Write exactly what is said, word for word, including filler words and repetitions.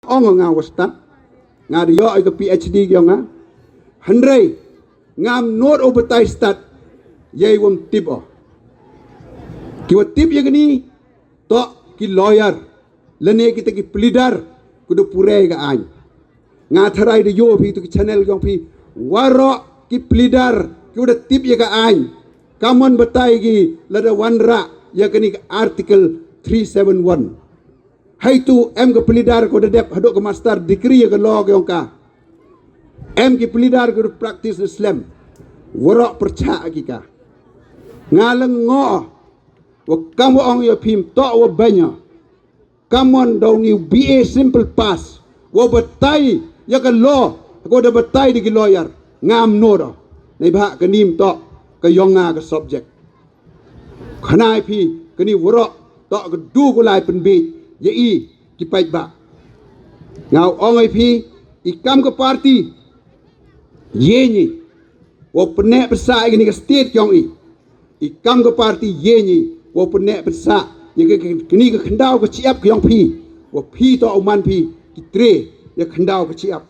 ong nga wa stad, nga da ïoh ïa ka PhD ki ong nga. Hynrei ngam nud u batai stad ïa i wam tip o. Ki wa tip ïa kani toh ki lawyer lane kita ki pleader ki da pure ïa ka aiñ. Nga tharai da ïoh phi tu ki channel ki ong phi, waroh ki pleader ki wa da tip ïa ka aiñ, kamon batai ki lada wanrah ïa kani ka Article three seven one. Haitu em ka pleader ko da dep haduh ka master degree ïa ka law ki ong ka. Em ki pleader ko da practice slem. Waroh pyrchah ki ka. Nga lyngngoh wa kam wa ong ïa phi ym toh wa banya. Kamon da u ngi u B A simple pass wa batai ïa ka law, ko da batai da ki lawyer. Ngam nud o. Neibhah kani ym toh ka ïong nga ka subject. Khnai phi kani waroh toh ka du ko lai pynbeit ïa i ki paidbah. Nga ong ïa phi, i kam ka party ïa ngi wa pyneh pynsah ïa kani ka state ki ong i. I kam ka party ïa ngi wa pyneh pynsah ïa kani ka khyndaw ka chiap ki ong phi. Wa phi toh u man phi ki tre ïa khyndaw ka chiap.